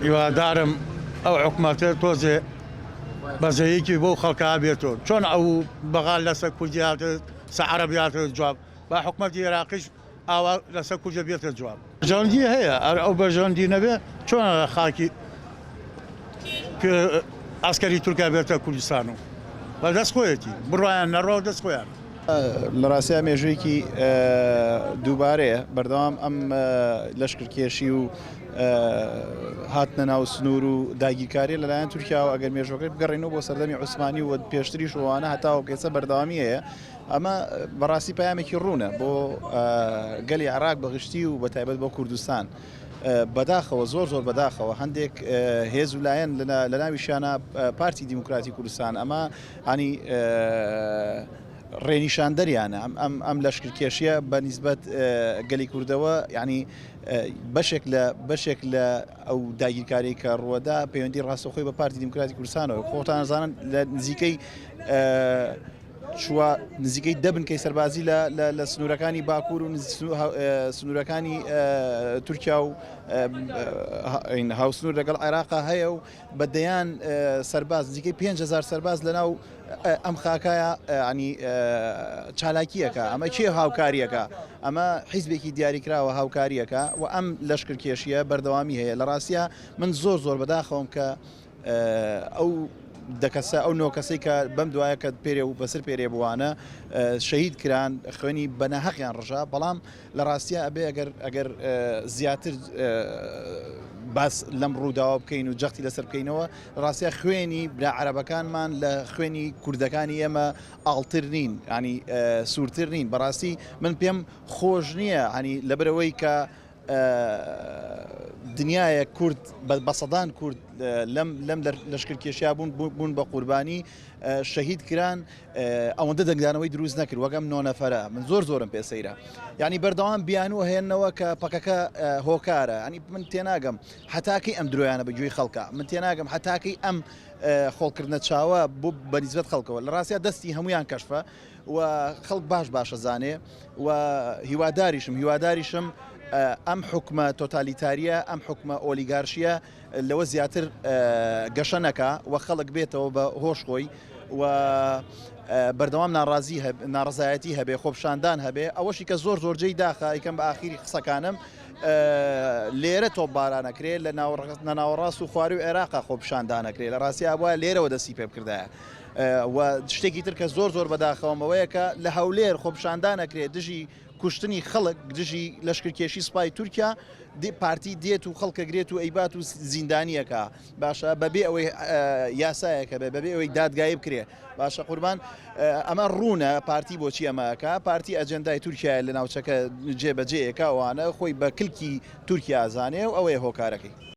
هیوادارم ئەو حکومەتە تۆزێ بەزەیەکی بۆ خەڵکا بێتەوە چۆن ئەو بەغا لەسەر کوردی هاتە سە عەرەبی هاتە جواب با حکومەتی عێراقیش ئاوا لەسەر کوردە بێتە جواب. بەرژەوەندی هەیە ئەر ئەو بەرژەوەندی نەبێ چۆن خاکی ئەسکەری تورکیا بێتە کوردستان و بە دەست خۆیەتی بڕوایان نەڕوا دەست خۆیان. لە ڕاستیا مێژوویەکی دووبارەیە بەردەوام ئەم لەشکرکێشی و هاتنە ناو سنوور و داگیرکاری لەلایەن تورکیاوە ئەگەر مێژوەکەی بگەڕێنەوە بۆ سەردەمی عوسمانی و پێشتریش وانە هەتاوەکو ئێستا بەردەوامی هەیە ئەمە بەڕاستی پەیامێکی ڕوونە بۆ گەلی عێراق بەگشتی و بەتایبەت بۆ کوردستان. بەداخەوە زۆر زۆر بەداخەوە هەندێک هێز و لایەن لە ناویشیانە پارتی دیموکراتی کوردستان ئەمە ینی ڕێنیشاندەریانە ئەم ئەم لەشکرکێشیە بە نیسبەت گەلی کوردەوە ینی بەشێک لە بەشێک لە ئەو داگیرکاری کە ڕووەدا پەیوەندی ڕاستەخۆی بە پارتی دیموکراتی کوردستانەوە خۆتان زانن لە نزیکەی چووە نزیکەی دە بنکەی سەربازی لە سنوورەکانی باکوور و سنوورەکانی تورکیا و هاوسنوور لەگەڵ عێراقا هەیە و بە دەیان سەرباز نزیکەی 5هزار سەرباز لەناو ئەم خاکایە ینی چالاکیەکە ئەمە کێ هاوکاریەکە ئەمە حیزبێکی دیاریکراوە هاوکاریەکە و ئەم لەشکرکێشیە بەردەوامی هەیە لە ڕاستە من زۆر زۆر بەداخەوەم کە ئەو دە کەسە ئەو نۆ کەسەی کە بەم دوایە کە پێرێ و بەسەر پێرێ بووانە شەهید کران خوێنی بە ناهەقیان ڕژا بەڵام لە ڕاستیا ئەبێ ئەگەر ئەگەر زیاتر باس لەم ڕووداوە بکەین و جەختی لەسەر بکەینەوە ڕاستیا خوێنی برا عەرەبەکانمان لە خوێنی کوردەکانی ئێمە ئاڵتر نین ینی سوورتر نین بەڕاستی من پێم خۆش نییە ینی لەبەرەوەی کە دنیایەک کورد بە سەدان کورد لەم لەم لەشکرکێشیا بوون بوون بە قوربانی شەهید کران ئەوەندە دەنگدانەوەی دروست نەکرد وەک ئەم نۆ نەفەرە من زۆر زۆرم پێ سەیرە یعنی بەردەوام بیانوو هێنەوە کە پەکەکە هۆکارە ینی من تێناگەم حتاکەی ئەم درۆیانە بە گوێی خەڵکە من تێناگەم حتاکەی ئەم خۆڵکردنە چاوە بۆ بەنیسبەت خەڵکەوە لە ڕاستیا دەستی هەمویان کەشفە و خەڵک باش باشە زانێ و هیواداریشم هیواداریشم ئەم حکومە تۆتالیتاریە ئەم حکومە ئۆلیگارشیە لەوە زیاتر گەشە نەکا و خەڵک بێتەوە بە هۆش خۆی و بەردەوام ناڕازی ناڕزایەتی هەبێ خۆپشاندان هەبێ ئەوەشی کە زۆر زۆر جێی داخە ئەیکەم بە ئاخیری قسەکانم لێرە تۆپبارانەکرێ لە ناوەڕاست و خواری و عێراقا خۆپشاندانەکرێ لە ڕاستی ئابووە لێرەوە دەستی پێ بکردایە. و شتێکی تر کە زۆر زۆر بەداخەوەم ئەوەیە کە لە هەولێر خۆپیشاندان ئەکرێت دژی کوشتنی خەڵک دژی لەشکرکێشی سوپای تورکیا پارتی دێت و خەڵکەگرێت و ئەیبات و زیندانیەکە باشە بەبێ ئەوەی یاسایەکە بێ بەبێ ئەوەی دادگایی بکرێ باشە قوربان ئەمە ڕوونە پارتی بۆچی ئەمەکە پارتی ئەجندای تورکیا لە ناوچەکە جێبەجێیەکە ئەوانە خۆی بە کلکی تورکیا زانێ و ئەوەیە هۆکارەکەی.